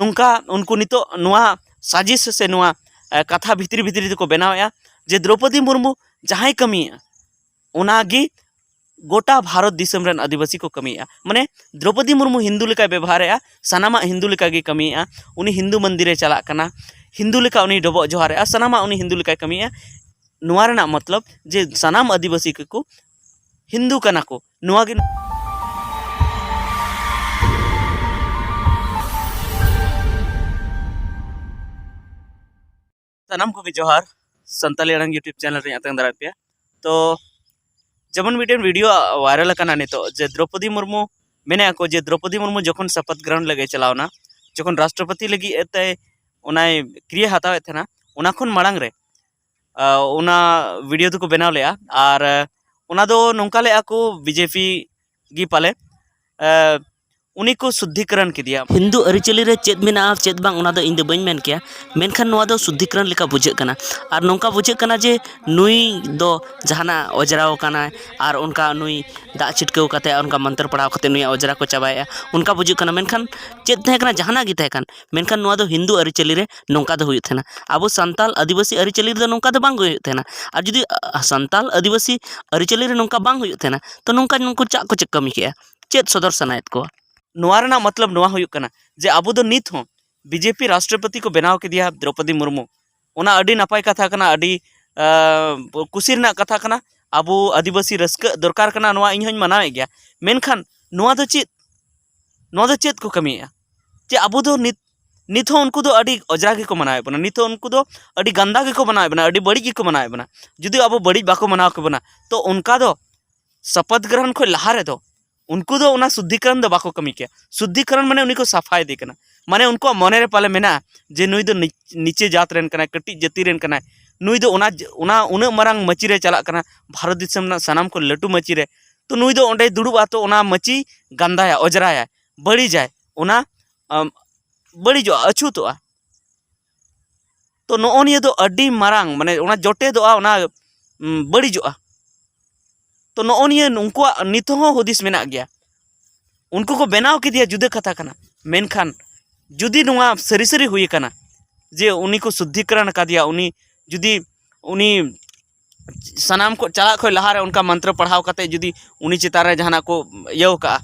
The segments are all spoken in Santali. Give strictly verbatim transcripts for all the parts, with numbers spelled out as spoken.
ᱚᱱᱠᱟ ᱩᱱᱠᱩ ᱱᱤᱛᱚᱜ ᱱᱚᱣᱟ ᱥᱟᱡᱤᱥ ᱥᱮ ᱱᱚᱣᱟ, ᱮ, ᱠᱟᱛᱷᱟ ᱵᱷᱤᱛᱨᱤ ᱵᱷᱤᱛᱨᱤ ᱛᱮᱠᱚ ᱵᱮᱱᱟᱣᱮᱫᱼᱟ ᱡᱮ ᱫᱨᱚᱯᱚᱫᱤ ᱢᱩᱨᱢᱩ ᱡᱟᱦᱟᱸᱭ ᱠᱟᱹᱢᱤᱭᱮᱫᱼᱟ, ᱚᱱᱟᱜᱮ ᱜᱚᱴᱟ ᱵᱷᱟᱨᱚᱛ ᱫᱤᱥᱚᱢ ᱨᱮᱱ ᱟᱹᱫᱤᱵᱟᱹᱥᱤ ᱠᱚ ᱠᱟᱹᱢᱤᱭᱮᱫᱼᱟ᱾ ᱢᱟᱱᱮ ᱫᱨᱚᱯᱚᱫᱤ ᱢᱩᱨᱢᱩ ᱦᱤᱱᱫᱩ ᱞᱮᱠᱟᱭ ᱵᱮᱵᱚᱦᱟᱨᱮᱫᱼᱟ, ᱥᱟᱱᱟᱢᱟᱜ ᱦᱤᱱᱫᱩ ᱞᱮᱠᱟ ᱜᱮ ᱠᱟᱹᱢᱤᱭᱮᱫᱼᱟ, ᱩᱱᱤ ᱦᱤᱱᱫᱩ ᱢᱚᱱᱫᱤᱨᱮ ᱪᱟᱞᱟᱜ ᱠᱟᱱᱟ, ᱦᱤᱱᱫᱩ ᱞᱮᱠᱟ ᱩᱱᱤ ᱰᱚᱵᱚᱜ ᱡᱚᱦᱟᱨᱮᱫᱼᱟ, ᱥᱟᱱᱟᱢᱟᱜ ᱩᱱᱤ ᱦᱤᱱᱫᱩ ᱞᱮᱠᱟᱭ ᱠᱟᱹᱢᱤᱭᱮᱫᱼᱟ᱾ ᱱᱚᱣᱟ ᱨᱮᱱᱟᱜ ᱢᱚᱛᱞᱚᱵ ᱡᱮ ᱥᱟᱱᱟᱢ ᱟᱹᱫᱤᱵᱟᱹᱥᱤ ᱜᱮᱠᱚ ᱦᱤᱱᱫᱩ ᱠᱟᱱᱟ ᱠᱚ, ᱱᱚᱣᱟ ᱜᱮ᱾ ᱥᱟᱱᱟᱢ ᱠᱚᱜᱮ ᱡᱚᱦᱟᱨ, ᱥᱟᱱᱛᱟᱞᱤ ᱟᱲᱟᱝ YouTube ᱪᱮᱱᱮᱞ ᱨᱮᱧ ᱟᱛᱟᱝ ᱫᱟᱨᱟᱢ ᱯᱮᱭᱟ᱾ ᱛᱚ ᱡᱮᱢᱚᱱ ᱢᱤᱫᱴᱮᱱ ᱵᱷᱤᱰᱤᱭᱳ ᱵᱷᱟᱭᱨᱟᱞ ᱟᱠᱟᱱᱟ ᱱᱤᱛᱚᱜ, ᱡᱮ ᱫᱨᱚᱯᱚᱫᱤ ᱢᱩᱨᱢᱩ, ᱢᱮᱱᱮᱫᱼᱟ ᱠᱚ ᱡᱮ ᱫᱨᱚᱯᱚᱫᱤ ᱢᱩᱨᱢᱩ ᱡᱚᱠᱷᱚᱱ ᱥᱚᱯᱚᱛ ᱜᱨᱚᱦᱚᱱ ᱞᱟᱹᱜᱤᱫ ᱪᱟᱞᱟᱣ ᱮᱱᱟ, ᱡᱚᱠᱷᱚᱱ ᱨᱟᱥᱴᱨᱚᱯᱚᱛᱤ ᱞᱟᱹᱜᱤᱫ ᱮ ᱛᱮ ᱚᱱᱟᱭ ᱠᱨᱤᱭᱟ ᱦᱟᱛᱟᱣᱮᱫ ᱛᱟᱦᱮᱱᱟ, ᱚᱱᱟ ᱠᱷᱚᱱ ᱢᱟᱲᱟᱝ ᱨᱮ, ᱟ, ᱚᱱᱟ ᱵᱷᱤᱰᱤᱭᱳ ᱫᱚᱠᱚ ᱵᱮᱱᱟᱣ ᱞᱮᱫᱼᱟ᱾ ᱟᱨ, ᱟ, ᱚᱱᱟ ᱫᱚ ᱱᱚᱝᱠᱟ ᱞᱮᱫᱼᱟ ᱠᱚ, ᱵᱤᱡᱮᱯᱤ ᱜᱮ ᱯᱟᱞᱮ, ᱟ, ᱩᱱᱤ ᱠᱚ ᱥᱩᱫᱽᱫᱷᱤᱠᱚᱨᱚᱱ ᱠᱮᱫᱮᱭᱟ᱾ ᱦᱤᱱᱫᱩ ᱟᱹᱨᱤᱪᱟᱹᱞᱤ ᱨᱮ ᱪᱮᱫ ᱢᱮᱱᱟᱜᱼᱟ ᱪᱮᱫ ᱵᱟᱝ, ᱚᱱᱟ ᱫᱚ ᱤᱧ ᱫᱚ ᱵᱟᱹᱧ ᱢᱮᱱ ᱠᱮᱭᱟ, ᱢᱮᱱᱠᱷᱟᱱ ᱱᱚᱣᱟ ᱫᱚ ᱥᱩᱫᱽᱫᱷᱤᱠᱚᱨᱚᱱ ᱞᱮᱠᱟ ᱵᱩᱡᱷᱟᱹᱜ ᱠᱟᱱᱟ᱾ ᱟᱨ ᱱᱚᱝᱠᱟ ᱵᱩᱡᱷᱟᱹᱜ ᱠᱟᱱᱟ ᱡᱮ ᱱᱩᱭ ᱫᱚ ᱡᱟᱦᱟᱱᱟᱜ ᱚᱡᱽᱨᱟᱣ ᱠᱟᱱᱟᱭ ᱟᱨ ᱚᱱᱠᱟ ᱱᱩᱭ ᱫᱟᱜ ᱪᱷᱤᱴᱠᱟᱹᱣ ᱠᱟᱛᱮ, ᱚᱱᱠᱟ ᱢᱚᱱᱛᱨᱚ ᱯᱟᱲᱦᱟᱣ ᱠᱟᱛᱮ ᱱᱩᱭᱟᱜ ᱚᱡᱽᱨᱟ ᱠᱚ ᱪᱟᱵᱟᱭᱮᱫᱼᱟ, ᱚᱱᱠᱟ ᱵᱩᱡᱷᱟᱹᱜ ᱠᱟᱱᱟ᱾ ᱢᱮᱱᱠᱷᱟᱱ ᱪᱮᱫ ᱛᱟᱦᱮᱸ ᱠᱟᱱᱟ, ᱡᱟᱦᱟᱱᱟᱜ ᱜᱮ ᱛᱟᱦᱮᱸ ᱠᱟᱱ, ᱢᱮᱱᱠᱷᱟᱱ ᱱᱚᱣᱟ ᱫᱚ ᱦᱤᱱᱫᱩ ᱟᱹᱨᱤᱪᱟᱹᱞᱤ ᱨᱮ ᱱᱚᱝᱠᱟ ᱫᱚ ᱦᱩᱭᱩᱜ ᱛᱟᱦᱮᱱᱟ᱾ ᱟᱵᱚ ᱥᱟᱱᱛᱟᱞ ᱟᱹᱫᱤᱵᱟᱹᱥᱤ ᱟᱹᱨᱤᱪᱟᱹᱞᱤ ᱨᱮᱫᱚ ᱱᱚᱝᱠᱟ ᱫᱚ ᱵᱟᱝ ᱦᱩᱭᱩᱜ ᱛᱟᱦᱮᱱᱟ᱾ ᱟᱨ ᱡᱩᱫᱤ, ᱟ, ᱥᱟᱱᱛᱟᱞ ᱟᱹᱫᱤᱵᱟᱹᱥᱤ ᱟᱹᱨᱤᱪᱟᱹᱞᱤ ᱨᱮ ᱱᱚᱝᱠᱟ ᱵᱟᱝ ᱦᱩᱭᱩᱜ ᱛᱟᱦᱮᱱᱟ, ᱛᱚ ᱱᱚᱝᱠᱟ ᱱᱩᱠᱩ ᱪᱟᱜ ᱠᱚ ᱪᱮᱫ ᱠᱟᱹᱢᱤ ᱠᱮᱜᱼᱟ? ᱪᱮᱫ ᱥᱚᱫᱚᱨ ᱥᱟᱱᱟᱭᱮᱫ ᱠᱚᱣᱟ? ᱱᱚᱣᱟ ᱨᱮᱱᱟᱜ ᱢᱚᱛᱞᱚᱵ ᱱᱚᱣᱟ ᱦᱩᱭᱩᱜ ᱠᱟᱱᱟ ᱡᱮ ᱟᱵᱚ ᱫᱚ ᱱᱤᱛ ᱦᱚᱸ ᱵᱤᱡᱮᱯᱤ ᱨᱟᱥᱴᱨᱚᱯᱚᱛᱤ ᱠᱚ ᱵᱮᱱᱟᱣ ᱠᱮᱫᱮᱭᱟ ᱫᱨᱚᱯᱚᱫᱤ ᱢᱩᱨᱢᱩ, ᱚᱱᱟ ᱟᱹᱰᱤ ᱱᱟᱯᱟᱭ ᱠᱟᱛᱷᱟ ᱠᱟᱱᱟ, ᱟᱹᱰᱤ, ᱟ, ᱠᱩᱥᱤ ᱨᱮᱱᱟᱜ ᱠᱟᱛᱷᱟ ᱠᱟᱱᱟ᱾ ᱟᱵᱚ ᱟᱹᱫᱤᱵᱟᱹᱥᱤ ᱨᱟᱹᱥᱠᱟᱹᱜ ᱫᱚᱨᱠᱟᱨ ᱠᱟᱱᱟ, ᱱᱚᱣᱟ ᱤᱧ ᱦᱚᱸᱧ ᱢᱟᱱᱟᱣᱮᱫ ᱜᱮᱭᱟ᱾ ᱢᱮᱱᱠᱷᱟᱱ ᱱᱚᱣᱟ ᱫᱚ ᱪᱮᱫ, ᱱᱚᱣᱟ ᱫᱚ ᱪᱮᱫ ᱠᱚ ᱠᱟᱹᱢᱤᱭᱮᱫᱼᱟ? ᱡᱮ ᱟᱵᱚ ᱫᱚ ᱱᱤᱛ, ᱱᱤᱛ ᱦᱚᱸ ᱩᱱᱠᱩ ᱫᱚ ᱟᱹᱰᱤ ᱚᱡᱽᱨᱟ ᱜᱮᱠᱚ ᱢᱟᱱᱟᱣᱮᱫ ᱵᱚᱱᱟ, ᱱᱤᱛ ᱦᱚᱸ ᱩᱱᱠᱩ ᱫᱚ ᱟᱹᱰᱤ ᱜᱟᱱᱫᱟ ᱜᱮᱠᱚ ᱢᱟᱱᱟᱣᱮᱫ ᱵᱚᱱᱟ, ᱟᱹᱰᱤ ᱵᱟᱹᱲᱤᱡ ᱜᱮᱠᱚ ᱢᱟᱱᱟᱣᱮᱫ ᱵᱚᱱᱟ᱾ ᱡᱩᱫᱤ ᱟᱵᱚ ᱵᱟᱹᱲᱤᱡ ᱵᱟᱠᱚ ᱢᱟᱱᱟᱣ ᱠᱮᱵᱚᱱᱟ, ᱛᱚ ᱚᱱᱠᱟ ᱫᱚ ᱥᱚᱯᱚᱛ ᱜᱨᱚᱦᱚᱱ ᱠᱷᱚᱱ ᱞᱟᱦᱟ ᱨᱮᱫᱚ ᱩᱱᱠᱩ ᱫᱚ ᱚᱱᱟ ᱥᱩᱫᱽᱫᱷᱤᱠᱚᱨᱚᱱ ᱫᱚ ᱵᱟᱠᱚ ᱠᱟᱹᱢᱤ ᱠᱮᱭᱟ᱾ ᱥᱩᱫᱽᱫᱷᱤᱠᱚᱨᱚᱱ ᱢᱟᱱᱮ ᱩᱱᱤ ᱠᱚ ᱥᱟᱯᱷᱟᱭᱮᱫᱮ ᱠᱟᱱᱟ, ᱢᱟᱱᱮ ᱩᱱᱠᱩᱣᱟᱜ ᱢᱚᱱᱮ ᱨᱮ ᱯᱟᱞᱮ ᱢᱮᱱᱟᱜᱼᱟ ᱡᱮ ᱱᱩᱭ ᱫᱚ ᱱᱤᱪ-, ᱱᱤᱪᱮ ᱡᱟᱛ ᱨᱮᱱ ᱠᱟᱱᱟᱭ, ᱠᱟᱹᱴᱤᱡ ᱡᱟᱹᱛᱤ ᱨᱮᱱ ᱠᱟᱱᱟᱭ, ᱱᱩᱭ ᱫᱚ ᱚᱱᱟ ᱡ-, ᱚᱱᱟ ᱩᱱᱟᱹᱜ ᱢᱟᱨᱟᱝ ᱢᱟᱹᱪᱤ ᱨᱮ ᱪᱟᱞᱟᱜ ᱠᱟᱱᱟ, ᱵᱷᱟᱨᱚᱛ ᱫᱤᱥᱚᱢ ᱨᱮᱱᱟᱜ ᱥᱟᱱᱟᱢ ᱠᱷᱚᱱ ᱞᱟᱹᱴᱩ ᱢᱟᱹᱪᱤ ᱨᱮ, ᱛᱚ ᱱᱩᱭ ᱫᱚ ᱚᱸᱰᱮᱭ ᱫᱩᱲᱩᱵᱼᱟ, ᱛᱚ ᱚᱱᱟ ᱢᱟᱹᱪᱤ ᱜᱟᱱᱫᱟᱭᱟ, ᱚᱡᱽᱨᱟᱭᱟᱭ, ᱵᱟᱹᱲᱤᱡᱟᱭ, ᱚᱱᱟ, ᱟᱢ, ᱵᱟᱹᱲᱤᱡᱚᱜᱼᱟ, ᱟᱹᱪᱷᱩᱛᱚᱜᱼᱟ᱾ ᱛᱚ ᱱᱚᱜᱼᱚ ᱱᱤᱭᱟᱹ ᱫᱚ ᱟᱹᱰᱤ ᱢᱟᱨᱟᱝ, ᱢᱟᱱᱮ ᱚᱱᱟ ᱡᱚᱴᱮᱫᱚᱜᱼᱟ, ᱚᱱᱟ, ᱩᱢ, ᱵᱟᱹᱲᱤᱡᱚᱜᱼᱟ᱾ ᱛᱚ ᱱᱚᱜᱼᱚ ᱱᱤᱭᱟᱹ ᱩᱱᱠᱩᱣᱟᱜ ᱱᱤᱛ ᱦᱚᱸ ᱦᱩᱫᱤᱥ ᱢᱮᱱᱟᱜ ᱜᱮᱭᱟ᱾ ᱩᱱᱠᱩ ᱠᱚ ᱵᱮᱱᱟᱣ ᱠᱮᱫᱮᱭᱟ, ᱡᱩᱫᱟᱹ ᱠᱟᱛᱷᱟ ᱠᱟᱱᱟ, ᱢᱮᱱᱠᱷᱟᱱ ᱡᱩᱫᱤ ᱱᱚᱣᱟ ᱥᱟᱹᱨᱤ ᱥᱟᱹᱨᱤ ᱦᱩᱭ ᱟᱠᱟᱱᱟ ᱡᱮ ᱩᱱᱤ ᱠᱚ ᱥᱩᱫᱽᱫᱷᱤᱠᱨᱚᱱ ᱟᱠᱟᱫᱮᱭᱟ, ᱩᱱᱤ ᱡᱩᱫᱤ ᱩᱱᱤ ᱥᱟᱱᱟᱢ ᱠᱚ ᱪᱟᱞᱟᱜ ᱠᱷᱚᱱ ᱞᱟᱦᱟᱨᱮ ᱚᱱᱠᱟ ᱢᱚᱱᱛᱨᱚ ᱯᱟᱲᱦᱟᱣ ᱠᱟᱛᱮ ᱡᱩᱫᱤ ᱩᱱᱤ ᱪᱮᱛᱟᱱ ᱨᱮ ᱡᱟᱦᱟᱱᱟᱜ ᱠᱚ ᱤᱭᱟᱹᱣ ᱠᱟᱜᱼᱟ,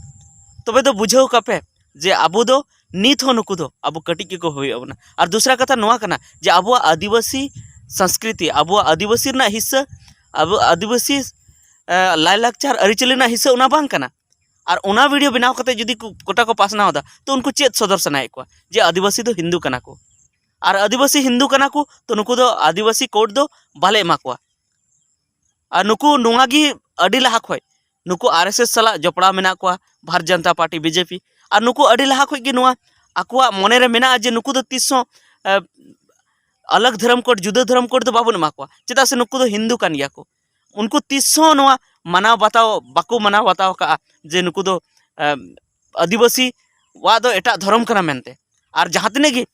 ᱛᱚᱵᱮ ᱫᱚ ᱵᱩᱡᱷᱟᱹᱣ ᱠᱟᱯᱮ ᱡᱮ ᱟᱵᱚ ᱫᱚ ᱱᱤᱛ ᱦᱚᱸ ᱱᱩᱠᱩ ᱫᱚ ᱟᱵᱚ ᱠᱟᱹᱴᱤᱡ ᱜᱮᱠᱚ ᱦᱩᱭᱩᱜ ᱵᱚᱱᱟ᱾ ᱟᱨ ᱫᱚᱥᱨᱟ ᱠᱟᱛᱷᱟ ᱱᱚᱣᱟ ᱠᱟᱱᱟ ᱡᱮ ᱟᱵᱚᱣᱟᱜ ᱟᱹᱫᱤᱵᱟᱹᱥᱤ ᱥᱚᱝᱥᱠᱨᱤᱛᱤ, ᱟᱵᱚᱣᱟᱜ ᱟᱹᱫᱤᱵᱟᱹᱥᱤ ᱨᱮᱱᱟᱜ ᱦᱤᱥᱥᱟᱹ, ᱟᱵᱚ ᱟᱹᱫᱤᱵᱟᱹᱥᱤ ᱮ, ᱞᱟᱭᱼᱞᱟᱠᱪᱟᱨ ᱟᱹᱨᱤᱪᱟᱹᱞᱤ ᱨᱮᱱᱟᱜ ᱦᱤᱥᱥᱟᱹ ᱚᱱᱟ ᱵᱟᱝ ᱠᱟᱱᱟ᱾ ᱟᱨ ᱚᱱᱟ ᱵᱷᱤᱰᱤᱭᱳ ᱵᱮᱱᱟᱣ ᱠᱟᱛᱮ ᱡᱩᱫᱤ ᱠᱚ, ᱜᱚᱴᱟ ᱠᱚ ᱯᱟᱥᱱᱟᱣ ᱮᱫᱟ, ᱛᱚ ᱩᱱᱠᱩ ᱪᱮᱫ ᱥᱚᱫᱚᱨ ᱥᱟᱱᱟᱭᱮᱫ ᱠᱚᱣᱟ ᱡᱮ ᱟᱹᱫᱤᱵᱟᱹᱥᱤ ᱫᱚ ᱦᱤᱱᱫᱩ ᱠᱟᱱᱟ ᱠᱚ? ᱟᱨ ᱟᱹᱫᱤᱵᱟᱹᱥᱤ ᱦᱤᱱᱫᱩ ᱠᱟᱱᱟ ᱠᱚ, ᱛᱚ ᱱᱩᱠᱩ ᱫᱚ ᱟᱹᱫᱤᱵᱟᱹᱥᱤ ᱠᱳᱰ ᱫᱚ ᱵᱟᱞᱮ ᱮᱢᱟ ᱠᱚᱣᱟ᱾ ᱟᱨ ᱱᱩᱠᱩ ᱱᱚᱣᱟ ᱜᱮ ᱟᱹᱰᱤ ᱞᱟᱦᱟ ᱠᱷᱚᱡ, ᱱᱩᱠᱩ ᱟᱨ ᱮᱥ ᱮᱥ ᱥᱟᱞᱟᱜ ᱡᱚᱯᱲᱟᱣ ᱢᱮᱱᱟᱜ ᱠᱚᱣᱟ, ᱵᱷᱟᱨᱚᱛ ᱡᱚᱱᱚᱛᱟ ᱯᱟᱨᱴᱤ, ᱵᱤ ᱡᱮ ᱯᱤ᱾ ᱟᱨ ᱱᱩᱠᱩ ᱟᱹᱰᱤ ᱞᱟᱦᱟ ᱠᱷᱚᱡ ᱜᱮ ᱱᱚᱣᱟ ᱟᱠᱚᱣᱟᱜ ᱢᱚᱱᱮ ᱨᱮ ᱢᱮᱱᱟᱜᱼᱟ ᱡᱮ ᱱᱩᱠᱩ ᱫᱚ ᱛᱤᱥ ᱦᱚᱸ, ᱮ, ᱟᱞᱟᱜᱽ ᱫᱷᱚᱨᱚᱢ ᱠᱳᱰ, ᱡᱩᱫᱟᱹ ᱫᱷᱚᱨᱚᱢ ᱠᱳᱰ ᱫᱚ ᱵᱟᱵᱚᱱ ᱮᱢᱟ ᱠᱚᱣᱟ, ᱪᱮᱫᱟᱜ ᱥᱮ ᱱᱩᱠᱩ ᱫᱚ ᱦᱤᱱᱫᱩ ᱠᱟᱱ ᱜᱮᱭᱟ ᱠᱚ᱾ ᱩᱱᱠᱩ ᱛᱤᱥ ᱦᱚᱸ ᱱᱚᱣᱟ ᱢᱟᱱᱟᱣ ᱵᱟᱛᱟᱣ ᱵᱟᱠᱚ ᱢᱟᱱᱟᱣ ᱵᱟᱛᱟᱣ ᱠᱟᱜᱼᱟ ᱡᱮ ᱱᱩᱠᱩ ᱫᱚ, ᱮ, ᱟᱹᱫᱤᱵᱟᱹᱥᱤ ᱣᱟᱜ ᱫᱚ ᱮᱴᱟᱜ ᱫᱷᱚᱨᱚᱢ ᱠᱟᱱᱟ ᱢᱮᱱᱛᱮ᱾ ᱟᱨ ᱡᱟᱦᱟᱸ ᱛᱤᱱᱟᱹᱜ ᱜᱮ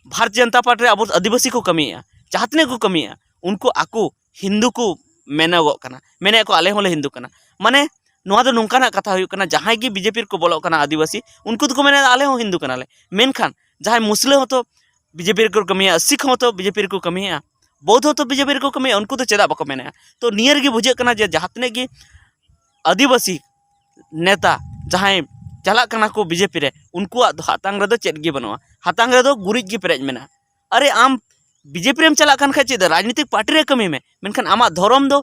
ᱵᱷᱟᱨᱚᱛ ᱡᱚᱱᱚᱛᱟ ᱯᱟᱨᱴᱤ ᱨᱮ ᱟᱵᱚ ᱟᱹᱫᱤᱵᱟᱹᱥᱤ ᱠᱚ ᱠᱟᱹᱢᱤᱭᱮᱫᱼᱟ, ᱡᱟᱦᱟᱸ ᱛᱤᱱᱟᱹᱜ ᱠᱚ ᱠᱟᱹᱢᱤᱭᱮᱫᱼᱟ, ᱩᱱᱠᱩ ᱟᱠᱚ ᱦᱤᱱᱫᱩ ᱠᱚ ᱢᱮᱱᱚᱜᱚᱜ ᱠᱟᱱᱟ, ᱢᱮᱱᱮᱫ ᱠᱚ ᱟᱞᱮ ᱦᱚᱸᱞᱮ ᱦᱤᱱᱫᱩ ᱠᱟᱱᱟ᱾ ᱢᱟᱱᱮ ᱱᱚᱣᱟ ᱫᱚ ᱱᱚᱝᱠᱟᱱᱟᱜ ᱠᱟᱛᱷᱟ ᱦᱩᱭᱩᱜ ᱠᱟᱱᱟ, ᱡᱟᱦᱟᱸᱭ ᱜᱮ ᱵᱤ ᱡᱮ ᱯᱤ ᱨᱮᱠᱚ ᱵᱚᱞᱚᱜ ᱠᱟᱱᱟ ᱟᱹᱫᱤᱵᱟᱹᱥᱤ, ᱩᱱᱠᱩ ᱫᱚᱠᱚ ᱢᱮᱱᱮᱫᱟ ᱟᱞᱮ ᱦᱚᱸ ᱦᱤᱱᱫᱩ ᱠᱟᱱᱟᱞᱮ᱾ ᱢᱮᱱᱠᱷᱟᱱ ᱡᱟᱦᱟᱸᱭ ᱢᱩᱥᱞᱟᱹ ᱦᱚᱸᱛᱚ ᱵᱤ ᱡᱮ ᱯᱤ ᱨᱮᱠᱚ ᱠᱟᱹᱢᱤᱭᱟ, ᱥᱤᱠᱷ ᱦᱚᱸᱛᱚ ᱵᱤ ᱡᱮ ᱯᱤ ᱨᱮᱠᱚ ᱠᱟᱹᱢᱤᱭᱟ, ᱵᱳᱫᱷ ᱦᱚᱸᱛᱚ ᱵᱤ ᱡᱮ ᱯᱤ ᱨᱮᱠᱚ ᱠᱟᱹᱢᱤᱭᱟ, ᱩᱱᱠᱩ ᱫᱚ ᱪᱮᱫᱟᱜ ᱵᱟᱠᱚ ᱢᱮᱱᱮᱫᱼᱟ? ᱛᱚ ᱱᱤᱭᱟᱹ ᱨᱮᱜᱮ ᱵᱩᱡᱷᱟᱹᱜ ᱠᱟᱱᱟ ᱡᱮ ᱡᱟᱦᱟᱸ ᱛᱤᱱᱟᱹᱜ ᱜᱮ ᱟᱹᱫᱤᱵᱟᱹᱥᱤ ᱱᱮᱛᱟ ᱡᱟᱦᱟᱸᱭ ᱪᱟᱞᱟᱜ ᱠᱟᱱᱟ ᱠᱚ ᱵᱤ ᱡᱮ ᱯᱤ ᱨᱮ, ᱩᱱᱠᱩᱣᱟᱜ ᱫᱚ ᱦᱟᱛᱟᱝ ᱨᱮᱫᱚ ᱪᱮᱫ ᱜᱮ ᱵᱟᱹᱱᱩᱜᱼᱟ, ᱦᱟᱛᱟᱝ ᱨᱮᱫᱚ ᱜᱩᱨᱤᱡ ᱜᱮ ᱯᱮᱨᱮᱡ ᱢᱮᱱᱟᱜᱼᱟ᱾ ᱟᱨᱮ ᱟᱢ ᱵᱤ ᱡᱮ ᱯᱤ ᱨᱮᱢ ᱪᱟᱞᱟᱜ ᱠᱟᱱ ᱠᱷᱟᱡ ᱪᱮᱫ ᱨᱟᱡᱽᱱᱤᱛᱤᱠ ᱯᱟᱨᱴᱤ ᱨᱮ ᱠᱟᱹᱢᱤ ᱢᱮ, ᱢᱮᱱᱠᱷᱟᱱ ᱟᱢᱟᱜ ᱫᱷᱚᱨᱚᱢ ᱫᱚ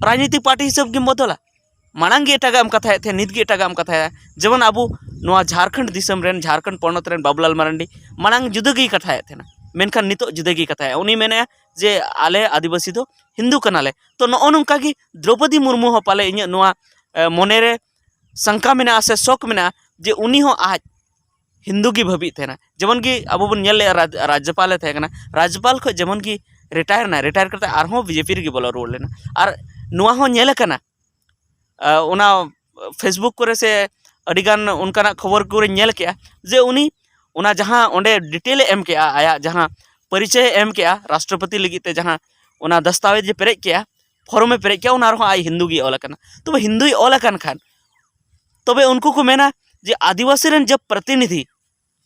ᱨᱟᱡᱽᱱᱤᱛᱤᱠ ᱯᱟᱨᱴᱤ ᱦᱤᱥᱟᱹᱵ ᱜᱮᱢ ᱵᱚᱫᱚᱞᱟ᱾ ᱢᱟᱲᱟᱝ ᱜᱮ ᱮᱴᱟᱜᱟᱜ ᱮᱢ ᱠᱟᱛᱷᱟᱭᱮᱫ ᱛᱟᱦᱮᱸᱫ, ᱱᱤᱛ ᱜᱮ ᱮᱴᱟᱜᱟᱜ ᱮᱢ ᱠᱟᱛᱷᱟᱭᱟ᱾ ᱡᱮᱢᱚᱱ ᱟᱵᱚ ᱱᱚᱣᱟ ᱡᱷᱟᱲᱠᱷᱚᱸᱰ ᱫᱤᱥᱚᱢ ᱨᱮᱱ, ᱡᱷᱟᱲᱠᱷᱚᱸᱰ ᱯᱚᱱᱚᱛ ᱨᱮᱱ ᱵᱟᱵᱩᱞᱟᱞ ᱢᱟᱨᱟᱱᱰᱤ ᱢᱟᱲᱟᱝ ᱡᱩᱫᱟᱹ ᱜᱮᱭ ᱠᱟᱛᱷᱟᱭᱮᱫ ᱛᱟᱦᱮᱱᱟ, ᱢᱮᱱᱠᱷᱟᱱ ᱱᱤᱛᱚᱜ ᱡᱩᱫᱟᱹ ᱜᱮᱭ ᱠᱟᱛᱷᱟᱭᱟ᱾ ᱩᱱᱤ ᱢᱮᱱᱮᱫᱼᱟ ᱡᱮ ᱟᱞᱮ ᱟᱹᱫᱤᱵᱟᱹᱥᱤ ᱫᱚ ᱦᱤᱱᱫᱩ ᱠᱟᱱᱟᱞᱮ᱾ ᱛᱚ ᱱᱚᱜᱼᱚ ᱱᱚᱝᱠᱟ ᱜᱮ ᱫᱨᱚᱣᱯᱚᱫᱤ ᱢᱩᱨᱢᱩ ᱦᱚᱸ ᱯᱟᱞᱮ ᱤᱧᱟᱹᱜ ᱱᱚᱣᱟ, ᱮ, ᱢᱚᱱᱮᱨᱮ ᱥᱚᱝᱠᱟ ᱢᱮᱱᱟᱜᱼᱟ ᱥᱮ ᱥᱚᱠ ᱢᱮᱱᱟᱜᱼᱟ ᱡᱮ ᱩᱱᱤ ᱦᱚᱸ ᱟᱡ ᱦᱤᱱᱫᱩ ᱜᱮ ᱵᱷᱟᱹᱵᱤᱭᱮᱫ ᱛᱟᱦᱮᱱᱟ᱾ ᱡᱮᱢᱚᱱ ᱜᱮ ᱟᱵᱚ ᱵᱚᱱ ᱧᱮᱞ ᱞᱮᱜᱼᱟ, ᱨᱟᱡᱽ-, ᱨᱟᱡᱽᱡᱚᱯᱟᱞᱮ ᱛᱟᱦᱮᱸ ᱠᱟᱱᱟ, ᱨᱟᱡᱽᱡᱚᱯᱟᱞ ᱠᱷᱚᱱ ᱡᱮᱢᱚᱱ ᱜᱮ ᱨᱤᱴᱟᱭᱟᱨ ᱮᱱᱟ, ᱨᱤᱴᱟᱭᱟᱨ ᱠᱟᱛᱮ ᱟᱨᱦᱚᱸ ᱵᱤ ᱡᱮ ᱯᱤ ᱨᱮᱜᱮ ᱵᱚᱞᱚ ᱨᱩᱣᱟᱹᱲ ᱞᱮᱱᱟ᱾ ᱟᱨ ᱱᱚᱣᱟ ᱦᱚᱸ ᱧᱮᱞ ᱟᱠᱟᱱᱟ, ᱟ, ᱚᱱᱟ Facebook ᱠᱚᱨᱮ ᱥᱮ ᱟᱹᱰᱤᱜᱟᱱ ᱚᱱᱠᱟᱱᱟᱜ ᱠᱷᱚᱵᱚᱨ ᱠᱚᱨᱮᱧ ᱧᱮᱞ ᱠᱮᱜᱼᱟ ᱡᱮ ᱩᱱᱤ ᱚᱱᱟ ᱡᱟᱦᱟᱸ ᱚᱸᱰᱮ ᱰᱤᱴᱮᱞᱮ ᱮᱢ ᱠᱮᱜᱼᱟ, ᱟᱭᱟᱜ ᱡᱟᱦᱟᱸ ᱯᱚᱨᱤᱪᱚᱭᱮ ᱮᱢ ᱠᱮᱜᱼᱟ ᱨᱟᱥᱴᱨᱚᱯᱚᱛᱤ ᱞᱟᱹᱜᱤᱫ ᱛᱮ, ᱡᱟᱦᱟᱸ ᱚᱱᱟ ᱫᱟᱥᱛᱟᱣᱮᱡᱽ ᱮ ᱯᱮᱨᱮᱡ ᱠᱮᱜᱼᱟ, ᱯᱷᱚᱨᱚᱢᱮ ᱯᱮᱨᱮᱡ ᱠᱮᱜᱼᱟ, ᱚᱱᱟ ᱨᱮᱦᱚᱸ ᱟᱡ ᱦᱤᱱᱫᱩ ᱜᱮ ᱚᱞ ᱟᱠᱟᱱᱟ᱾ ᱛᱚᱵᱮ ᱦᱤᱱᱫᱩᱭ ᱚᱞ ᱟᱠᱟᱱ ᱠᱷᱟᱱ, ᱛᱚᱵᱮ ᱩᱱᱠᱩ ᱠᱚ ᱢᱮᱱᱟ ᱡᱮ ᱟᱹᱫᱤᱵᱟᱹᱥᱤ ᱨᱮᱱ ᱡᱟᱵ ᱯᱨᱚᱛᱤᱱᱤᱫᱷᱤ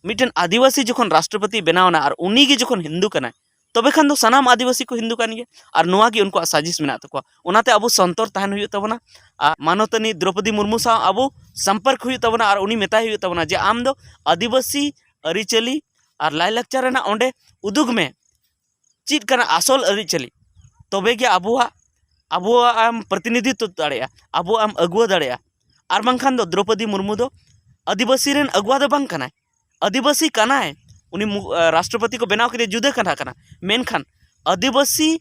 ᱢᱤᱫᱴᱮᱱ ᱟᱹᱫᱤᱵᱟᱹᱥᱤ ᱡᱚᱠᱷᱚᱱ ᱨᱟᱥᱴᱨᱚᱯᱚᱛᱤ ᱵᱮᱱᱟᱣ ᱮᱱᱟ ᱟᱨ ᱩᱱᱤ ᱜᱮ ᱡᱚᱠᱷᱚᱱ ᱦᱤᱱᱫᱩ ᱠᱟᱱᱟᱭ, ᱛᱚᱵᱮ ᱠᱷᱟᱱ ᱫᱚ ᱥᱟᱱᱟᱢ ᱟᱹᱫᱤᱵᱟᱹᱥᱤ ᱠᱚ ᱦᱤᱱᱫᱩ ᱠᱟᱱ ᱜᱮᱭᱟ᱾ ᱟᱨ ᱱᱚᱣᱟ ᱜᱮ ᱩᱱᱠᱩᱣᱟᱜ ᱥᱟᱡᱤᱥ ᱢᱮᱱᱟᱜ ᱛᱟᱠᱚᱣᱟ᱾ ᱚᱱᱟᱛᱮ ᱟᱵᱚ ᱥᱚᱱᱛᱚᱨ ᱛᱟᱦᱮᱱ ᱦᱩᱭᱩᱜ ᱛᱟᱵᱚᱱᱟ᱾ ᱟᱨ ᱢᱟᱱᱚᱛᱟᱱᱤ ᱫᱨᱚᱯᱚᱫᱤ ᱢᱩᱨᱢᱩ ᱥᱟᱶ ᱟᱵᱚ ᱥᱚᱢᱯᱚᱨᱠ ᱦᱩᱭᱩᱜ ᱛᱟᱵᱚᱱᱟ ᱟᱨ ᱩᱱᱤ ᱢᱮᱛᱟᱭ ᱦᱩᱭᱩᱜ ᱛᱟᱵᱚᱱᱟ ᱡᱮ ᱟᱢ ᱫᱚ ᱟᱹᱫᱤᱵᱟᱹᱥᱤ ᱟᱹᱨᱤᱪᱟᱹᱞᱤ ᱟᱨ ᱞᱟᱭᱼᱞᱟᱠᱪᱟᱨ ᱨᱮᱱᱟᱜ ᱚᱸᱰᱮ ᱩᱫᱩᱜᱽ ᱢᱮ, ᱪᱮᱫ ᱠᱟᱱᱟ ᱟᱥᱚᱞ ᱟᱹᱨᱤᱪᱟᱹᱞᱤ, ᱛᱚᱵᱮ ᱜᱮ ᱟᱵᱚᱣᱟᱜ, ᱟᱵᱚᱣᱟᱜ ᱮᱢ ᱯᱨᱚᱛᱤᱱᱤᱫᱷᱤᱛᱛᱚ ᱫᱟᱲᱮᱭᱟᱜᱼᱟ, ᱟᱵᱚᱣᱟᱜ ᱮᱢ ᱟᱹᱜᱩᱣᱟᱹ ᱫᱟᱲᱮᱭᱟᱜᱼᱟ᱾ ᱟᱨ ᱵᱟᱝᱠᱷᱟᱱ ᱫᱚ ᱫᱨᱚᱯᱚᱫᱤ ᱢᱩᱨᱢᱩ ᱫᱚ ᱟᱹᱫᱤᱵᱟᱹᱥᱤ ᱨᱮᱱ ᱟᱹᱜᱩᱣᱟᱹ ᱫᱚ ᱵᱟᱝ ᱠᱟᱱᱟᱭ᱾ ᱟᱹᱫᱤᱵᱟᱹᱥᱤ ᱠᱟᱱᱟᱭ, ᱩᱱᱤ ᱢᱩ-, ᱟᱸ, ᱨᱟᱥᱴᱨᱚᱯᱚᱛᱤ ᱠᱚ ᱵᱮᱱᱟᱣ ᱠᱮᱫᱮᱭᱟ, ᱡᱩᱫᱟᱹ ᱠᱟᱛᱷᱟ ᱠᱟᱱᱟ᱾ ᱢᱮᱱᱠᱷᱟᱱ ᱟᱹᱫᱤᱵᱟᱹᱥᱤ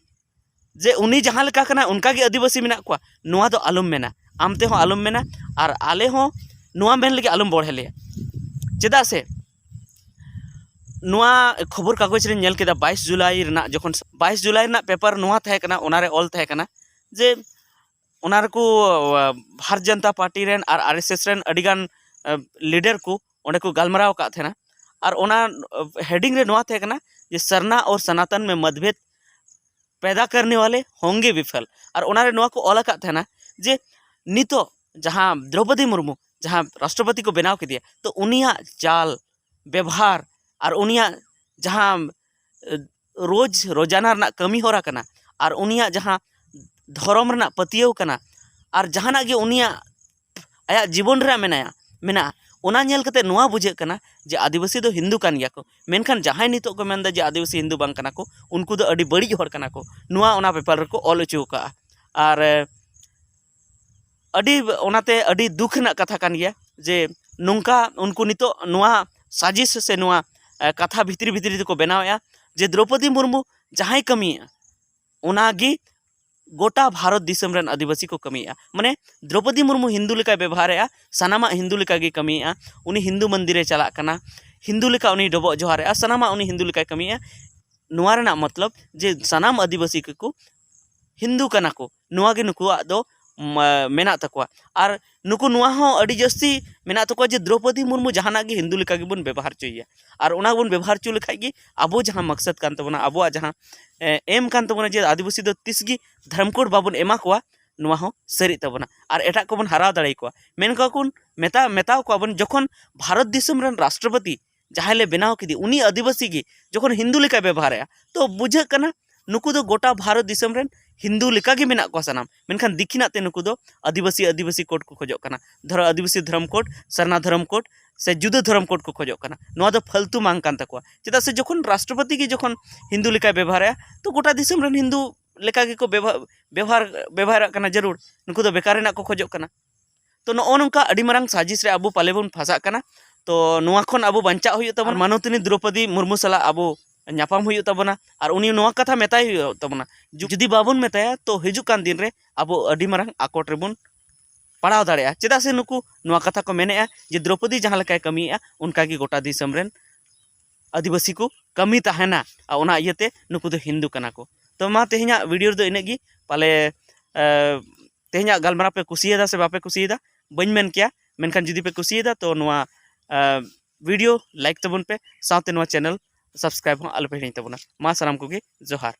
ᱡᱮ ᱩᱱᱤ ᱡᱟᱦᱟᱸ ᱞᱮᱠᱟ ᱠᱟᱱᱟᱭ ᱚᱱᱠᱟ ᱜᱮ ᱟᱹᱫᱤᱵᱟᱹᱥᱤ ᱢᱮᱱᱟᱜ ᱠᱚᱣᱟ, ᱱᱚᱣᱟ ᱫᱚ ᱟᱞᱚᱢ ᱢᱮᱱᱟ, ᱟᱢ ᱛᱮᱦᱚᱸ ᱟᱞᱚᱢ ᱢᱮᱱᱟ, ᱟᱨ ᱟᱞᱮ ᱦᱚᱸ ᱱᱚᱣᱟ ᱢᱮᱱ ᱞᱟᱹᱜᱤᱫ ᱟᱞᱚᱢ ᱵᱚᱲᱦᱮ ᱞᱮᱭᱟ᱾ ᱪᱮᱫᱟᱜ ᱥᱮ ᱱᱚᱣᱟ ᱠᱷᱚᱵᱚᱨ ᱠᱟᱜᱚᱡᱽ ᱨᱮᱧ ᱧᱮᱞ ᱠᱮᱫᱟ ᱵᱟᱭᱤᱥ ᱡᱩᱞᱟᱭ ᱨᱮᱱᱟᱜ, ᱡᱚᱠᱷᱚᱱ ᱵᱟᱭᱤᱥ ᱡᱩᱞᱟᱭ ᱨᱮᱱᱟᱜ ᱯᱮᱯᱟᱨ ᱱᱚᱣᱟ ᱛᱟᱦᱮᱸ ᱠᱟᱱᱟ, ᱚᱱᱟᱨᱮ ᱚᱞ ᱛᱟᱦᱮᱸ ᱠᱟᱱᱟ ᱡᱮ ᱚᱱᱟ ᱨᱮᱠᱚ, ᱟᱸ, ᱵᱷᱟᱨᱚᱛ ᱡᱚᱱᱚᱛᱟ ᱯᱟᱨᱴᱤ ᱨᱮᱱ ᱟᱨ ᱟᱨ ᱮᱥ ᱮᱥ ᱨᱮᱱ ᱟᱹᱰᱤᱜᱟᱱ, ᱟᱸ, ᱞᱤᱰᱟᱨ ᱠᱚ ᱚᱸᱰᱮ ᱠᱚ ᱜᱟᱞᱢᱟᱨᱟᱣ ᱟᱠᱟᱫ ᱛᱟᱦᱮᱱᱟ᱾ ᱟᱨ ᱚᱱᱟ, ᱟᱸ, ᱦᱮᱰᱤᱝ ᱨᱮ ᱱᱚᱣᱟ ᱛᱟᱦᱮᱸ ᱠᱟᱱᱟ ᱡᱮ ᱥᱟᱨᱱᱟ ᱟᱨ ᱥᱟᱱᱟᱛᱚᱱ ᱢᱮ ᱢᱚᱛᱵᱷᱮᱫ ᱯᱮᱫᱟ ᱠᱟᱨᱱᱮ ᱣᱟᱞᱮ ᱦᱚᱝᱜᱮ ᱵᱤᱯᱷᱚᱞ᱾ ᱟᱨ ᱚᱱᱟᱨᱮ ᱱᱚᱣᱟ ᱠᱚ ᱚᱞ ᱟᱠᱟᱫ ᱛᱟᱦᱮᱱᱟ ᱡᱮ ᱱᱤᱛᱚᱜ ᱡᱟᱦᱟᱸ ᱫᱨᱚᱯᱚᱫᱤ ᱢᱩᱨᱢᱩ ᱡᱟᱦᱟᱸ ᱨᱟᱥᱴᱨᱚᱯᱚᱛᱤ ᱠᱚ ᱵᱮᱱᱟᱣ ᱠᱮᱫᱮᱭᱟ, ᱛᱚ ᱩᱱᱤᱭᱟᱜ ᱪᱟᱞ ᱵᱮᱵᱷᱟᱨ ᱟᱨ ᱩᱱᱤᱭᱟᱜ ᱡᱟᱦᱟᱸ, ᱮ, ᱨᱳᱡᱽ ᱨᱳᱡᱟᱱᱟ ᱨᱮᱱᱟᱜ ᱠᱟᱹᱢᱤ ᱦᱚᱨᱟ ᱠᱟᱱᱟ ᱟᱨ ᱩᱱᱤᱭᱟᱜ ᱡᱟᱦᱟᱸ ᱫᱷᱚᱨᱚᱢ ᱨᱮᱱᱟᱜ ᱯᱟᱹᱛᱭᱟᱹᱣ ᱠᱟᱱᱟ ᱟᱨ ᱡᱟᱦᱟᱱᱟᱜ ᱜᱮ ᱩᱱᱤᱭᱟᱜ ᱟᱭᱟᱜ ᱡᱤᱵᱚᱱ ᱨᱮ ᱢᱮᱱᱟᱭᱟ, ᱢᱮᱱᱟᱜᱼᱟ, ᱚᱱᱟ ᱧᱮᱞ ᱠᱟᱛᱮ ᱱᱚᱣᱟ ᱵᱩᱡᱷᱟᱹᱜ ᱠᱟᱱᱟ ᱡᱮ ᱟᱹᱫᱤᱵᱟᱹᱥᱤ ᱫᱚ ᱦᱤᱱᱫᱩ ᱠᱟᱱ ᱜᱮᱭᱟ ᱠᱚ, ᱢᱮᱱᱠᱷᱟᱱ ᱡᱟᱦᱟᱸᱭ ᱱᱤᱛᱚᱜ ᱠᱚ ᱢᱮᱱᱫᱟ ᱡᱮ ᱟᱹᱫᱤᱵᱟᱹᱥᱤ ᱦᱤᱱᱫᱩ ᱵᱟᱝ ᱠᱟᱱᱟ ᱠᱚ, ᱩᱱᱠᱩ ᱫᱚ ᱟᱹᱰᱤ ᱵᱟᱹᱲᱤᱡ ᱦᱚᱲ ᱠᱟᱱᱟ ᱠᱚ, ᱱᱚᱣᱟ ᱚᱱᱟ ᱯᱮᱯᱟᱨ ᱨᱮᱠᱚ ᱚᱞ ᱦᱚᱪᱚ ᱟᱠᱟᱫᱼᱟ᱾ ᱟᱨ, ᱮ, ᱟᱹᱰᱤ, ᱚᱱᱟᱛᱮ ᱟᱹᱰᱤ ᱫᱩᱠ ᱨᱮᱱᱟᱜ ᱠᱟᱛᱷᱟ ᱠᱟᱱ ᱜᱮᱭᱟ ᱡᱮ ᱱᱚᱝᱠᱟ ᱩᱱᱠᱩ ᱱᱤᱛᱚᱜ ᱱᱚᱣᱟ ᱥᱟᱡᱤᱥ ᱥᱮ ᱱᱚᱣᱟ, ᱮ, ᱠᱟᱛᱷᱟ ᱵᱷᱤᱛᱨᱤ ᱵᱷᱤᱛᱨᱤ ᱛᱮᱠᱚ ᱵᱮᱱᱟᱣᱮᱫᱼᱟ ᱡᱮ ᱫᱨᱚᱯᱚᱫᱤ ᱢᱩᱨᱢᱩ ᱡᱟᱦᱟᱸᱭ ᱠᱟᱹᱢᱤᱭᱮᱫᱼᱟ, ᱚᱱᱟᱜᱮ ᱜᱚᱴᱟ ᱵᱷᱟᱨᱚᱛ ᱫᱤᱥᱚᱢ ᱨᱮᱱ ᱟᱹᱫᱤᱵᱟᱹᱥᱤ ᱠᱚ ᱠᱟᱹᱢᱤᱭᱮᱫᱼᱟ᱾ ᱢᱟᱱᱮ ᱫᱨᱚᱯᱚᱫᱤ ᱢᱩᱨᱢᱩ ᱦᱤᱱᱫᱩ ᱞᱮᱠᱟᱭ ᱵᱮᱵᱚᱦᱟᱨᱮᱫᱼᱟ, ᱥᱟᱱᱟᱢᱟᱜ ᱦᱤᱱᱫᱩ ᱞᱮᱠᱟᱜᱮ ᱠᱟᱹᱢᱤᱭᱮᱫᱼᱟ, ᱩᱱᱤ ᱦᱤᱱᱫᱩ ᱢᱚᱱᱫᱤᱨᱮ ᱪᱟᱞᱟᱜ ᱠᱟᱱᱟ, ᱦᱤᱱᱫᱩ ᱞᱮᱠᱟ ᱩᱱᱤ ᱰᱚᱵᱚᱜ ᱡᱚᱦᱟᱨᱮᱫᱼᱟ, ᱥᱟᱱᱟᱢᱟᱜ ᱩᱱᱤ ᱦᱤᱱᱫᱩ ᱞᱮᱠᱟᱭ ᱠᱟᱹᱢᱤᱭᱮᱫᱼᱟ᱾ ᱱᱚᱣᱟ ᱨᱮᱱᱟᱜ ᱢᱚᱛᱞᱚᱵ ᱡᱮ ᱥᱟᱱᱟᱢ ᱟᱹᱫᱤᱵᱟᱹᱥᱤ ᱠᱚᱠᱚ ᱦᱤᱱᱫᱩ ᱠᱟᱱᱟ ᱠᱚ, ᱱᱚᱣᱟ ᱜᱮ ᱱᱩᱠᱩᱣᱟᱜ ᱫᱚ ᱢᱟ-, ᱢᱮᱱᱟᱜ ᱛᱟᱠᱚᱣᱟ᱾ ᱟᱨ ᱱᱩᱠᱩ ᱱᱚᱣᱟ ᱦᱚᱸ ᱟᱹᱰᱤ ᱡᱟᱹᱥᱛᱤ ᱢᱮᱱᱟᱜ ᱛᱟᱠᱚᱣᱟ ᱡᱮ ᱫᱨᱚᱯᱚᱫᱤ ᱢᱩᱨᱢᱩ ᱡᱟᱦᱟᱱᱟᱜ ᱜᱮ ᱦᱤᱱᱫᱩ ᱞᱮᱠᱟ ᱜᱮᱵᱚᱱ ᱵᱮᱵᱚᱦᱟᱨ ᱦᱚᱪᱚᱭᱮᱭᱟ᱾ ᱟᱨ ᱚᱱᱟ ᱵᱚᱱ ᱵᱮᱵᱚᱦᱟᱨ ᱦᱚᱪᱚ ᱞᱮᱠᱷᱟᱡ ᱜᱮ ᱟᱵᱚ ᱡᱟᱦᱟᱸ ᱢᱚᱠᱥᱚᱫ ᱠᱟᱱ ᱛᱟᱵᱚᱱᱟ, ᱟᱵᱚᱣᱟᱜ ᱡᱟᱦᱟᱸ, ᱮ, ᱮᱢ ᱠᱟᱱ ᱛᱟᱵᱚᱱᱟ ᱡᱮ ᱟᱹᱫᱤᱵᱟᱹᱥᱤ ᱫᱚ ᱛᱤᱥ ᱜᱮ ᱫᱷᱚᱨᱚᱢ ᱠᱳᱰ ᱵᱟᱵᱚᱱ ᱮᱢᱟ ᱠᱚᱣᱟ, ᱱᱚᱣᱟ ᱦᱚᱸ ᱥᱟᱹᱨᱤᱜ ᱛᱟᱵᱚᱱᱟ᱾ ᱟᱨ ᱮᱴᱟᱜ ᱠᱚᱵᱚᱱ ᱦᱟᱨᱟᱣ ᱫᱟᱲᱮ ᱟᱠᱚᱣᱟ᱾ ᱢᱮᱱ ᱠᱚᱣᱟ ᱠᱚ, ᱢᱮᱛᱟ, ᱢᱮᱛᱟᱣ ᱠᱚᱣᱟ ᱵᱚᱱ, ᱡᱚᱠᱷᱚᱱ ᱵᱷᱟᱨᱚᱛ ᱫᱤᱥᱚᱢ ᱨᱮᱱ ᱨᱟᱥᱴᱨᱚᱯᱚᱛᱤ ᱡᱟᱦᱟᱸᱭ ᱞᱮ ᱵᱮᱱᱟᱣ ᱠᱮᱫᱮ, ᱩᱱᱤ ᱟᱹᱫᱤᱵᱟᱹᱥᱤ ᱜᱮ ᱡᱚᱠᱷᱚᱱ ᱦᱤᱱᱫᱩ ᱞᱮᱠᱟᱭ ᱵᱮᱵᱚᱦᱟᱨᱮᱜᱼᱟ, ᱛᱚ ᱵᱩᱡᱷᱟᱹᱜ ᱠᱟᱱᱟ ᱱᱩᱠᱩ ᱫᱚ ᱜᱚᱴᱟ ᱵᱷᱟᱨᱚᱛ ᱫᱤᱥᱚᱢ ᱨᱮᱱ ᱦᱤᱱᱫᱩ ᱞᱮᱠᱟ ᱜᱮ ᱢᱮᱱᱟᱜ ᱠᱚᱣᱟ ᱥᱟᱱᱟᱢ, ᱢᱮᱱᱠᱷᱟᱱ ᱫᱤᱠᱷᱤᱱᱟᱜ ᱛᱮ ᱱᱩᱠᱩ ᱫᱚ ᱟᱹᱫᱤᱵᱟᱹᱥᱤ ᱟᱹᱫᱤᱵᱟᱹᱥᱤ ᱠᱳᱰ ᱠᱚ ᱠᱷᱚᱡᱚᱜ ᱠᱟᱱᱟ, ᱫᱷᱚᱨᱚ ᱟᱹᱫᱤᱵᱟᱹᱥᱤ ᱫᱷᱚᱨᱚᱢ ᱠᱳᱰ, ᱥᱟᱨᱱᱟ ᱫᱷᱚᱨᱚᱢ ᱠᱳᱰ ᱥᱮ ᱡᱩᱫᱟᱹ ᱫᱷᱚᱨᱚᱢ ᱠᱳᱰ ᱠᱚ ᱠᱷᱚᱡᱚᱜ ᱠᱟᱱᱟ᱾ ᱱᱚᱣᱟ ᱫᱚ ᱯᱷᱟᱹᱞᱛᱩ ᱢᱟᱝ ᱠᱟᱱ ᱛᱟᱠᱚᱣᱟ᱾ ᱪᱮᱫᱟᱜ ᱥᱮ ᱡᱚᱠᱷᱚᱱ ᱨᱟᱥᱴᱨᱚᱯᱚᱛᱤ ᱜᱮ ᱡᱚᱠᱷᱚᱱ ᱦᱤᱱᱫᱩ ᱞᱮᱠᱟᱭ ᱵᱮᱵᱚᱦᱟᱨᱮᱜᱼᱟ, ᱛᱚ ᱜᱚᱴᱟ ᱫᱤᱥᱚᱢ ᱨᱮᱱ ᱦᱤᱱᱫᱩ ᱞᱮᱠᱟ ᱜᱮᱠᱚ ᱵᱮᱵᱚᱦᱟᱨ ᱵᱮᱵᱚᱦᱟᱨ ᱵᱮᱵᱚᱦᱟᱨᱟᱜ ᱠᱟᱱᱟ ᱡᱟᱹᱨᱩᱲ, ᱱᱩᱠᱩ ᱫᱚ ᱵᱮᱠᱟᱨ ᱨᱮᱱᱟᱜ ᱠᱚ ᱠᱷᱚᱡᱚᱜ ᱠᱟᱱᱟ᱾ ᱛᱚ ᱱᱚᱜᱼᱚ ᱱᱚᱝᱠᱟ ᱟᱹᱰᱤ ᱢᱟᱨᱟᱝ ᱥᱟᱡᱤᱥ ᱨᱮ ᱟᱵᱚ ᱯᱟᱞᱮ ᱵᱚᱱ ᱯᱷᱟᱸᱥᱟᱜ ᱠᱟᱱᱟ᱾ ᱛᱚ ᱱᱚᱣᱟ ᱠᱷᱚᱱ ᱟᱵᱚ ᱵᱟᱧᱪᱟᱜ ᱦᱩᱭᱩᱜ ᱛᱟᱵᱚᱱᱟ᱾ ᱢᱟᱱᱚᱛᱤᱱᱤ ᱫᱨᱚᱯᱚᱫᱤ ᱢᱩᱨᱢᱩ ᱥᱟᱞᱟᱜ ᱟᱵᱚ ᱧᱟᱯᱟᱢ ᱦᱩᱭᱩᱜ ᱛᱟᱵᱚᱱᱟ ᱟᱨ ᱩᱱᱤ ᱱᱚᱣᱟ ᱠᱟᱛᱷᱟ ᱢᱮᱛᱟᱭ ᱦᱩᱭᱩᱜ ᱛᱟᱵᱚᱱᱟ᱾ ᱡᱩ- ᱡᱩᱫᱤ ᱵᱟᱵᱚᱱ ᱢᱮᱛᱟᱭᱟ, ᱛᱚ ᱦᱤᱡᱩᱜ ᱠᱟᱱ ᱫᱤᱱ ᱨᱮ ᱟᱵᱚ ᱟᱹᱰᱤ ᱢᱟᱨᱟᱝ ᱟᱠᱚᱴ ᱨᱮᱵᱚᱱ ᱯᱟᱲᱟᱣ ᱫᱟᱲᱮᱭᱟᱜᱼᱟ᱾ ᱪᱮᱫᱟᱜ ᱥᱮ ᱱᱩᱠᱩ ᱱᱚᱣᱟ ᱠᱟᱛᱷᱟ ᱠᱚ ᱢᱮᱱᱮᱜᱼᱟ ᱡᱮ ᱫᱨᱚᱯᱚᱫᱤ ᱡᱟᱦᱟᱸ ᱞᱮᱠᱟᱭ ᱠᱟᱹᱢᱤᱭᱮᱜᱼᱟ, ᱚᱱᱠᱟ ᱜᱮ ᱜᱚᱴᱟ ᱫᱤᱥᱚᱢ ᱨᱮᱱ ᱟᱹᱫᱤᱵᱟᱹᱥᱤ ᱠᱚ ᱠᱟᱹᱢᱤ ᱛᱟᱦᱮᱱᱟ, ᱟᱨ ᱚᱱᱟ ᱤᱭᱟᱹᱛᱮ ᱱᱩᱠᱩ ᱫᱚ ᱦᱤᱱᱫᱩ ᱠᱟᱱᱟ ᱠᱚ᱾ ᱛᱚ ᱢᱟ ᱛᱮᱦᱮᱧᱟᱜ ᱵᱷᱤᱰᱤᱭᱳ ᱨᱮᱫᱚ ᱤᱱᱟᱹᱜ ᱜᱮ᱾ ᱯᱟᱞᱮ ᱮ, ᱛᱮᱦᱮᱧᱟᱜ ᱜᱟᱞᱢᱟᱨᱟᱣ ᱯᱮ ᱠᱩᱥᱤᱭᱟᱫᱟ ᱥᱮ ᱵᱟᱯᱮ ᱠᱩᱥᱤᱭᱟᱫᱟ, ᱵᱟᱹᱧ ᱢᱮᱱ ᱠᱮᱭᱟ, ᱢᱮᱱᱠᱷᱟᱱ ᱡᱩᱫᱤ ᱯᱮ ᱠᱩᱥᱤᱭᱟᱫᱟ ᱛᱚ ᱱᱚᱣᱟ ᱵᱷᱤᱰᱤᱭᱳ ᱞᱟᱭᱤᱠ ᱛᱟᱵᱚᱱ ᱯᱮ, ᱥᱟᱶᱛᱮ ᱱᱚᱣᱟ ᱪᱮᱱᱮᱞ ᱥᱟᱵᱥᱠᱨᱟᱭᱤᱵ ᱦᱚᱸ ᱟᱞᱚᱯᱮ ᱦᱤᱲᱤᱧ ᱛᱟᱵᱚᱱᱟ᱾ ᱢᱟ ᱥᱟᱱᱟᱢ ᱠᱚᱜᱮ ᱡᱚᱦᱟᱨ᱾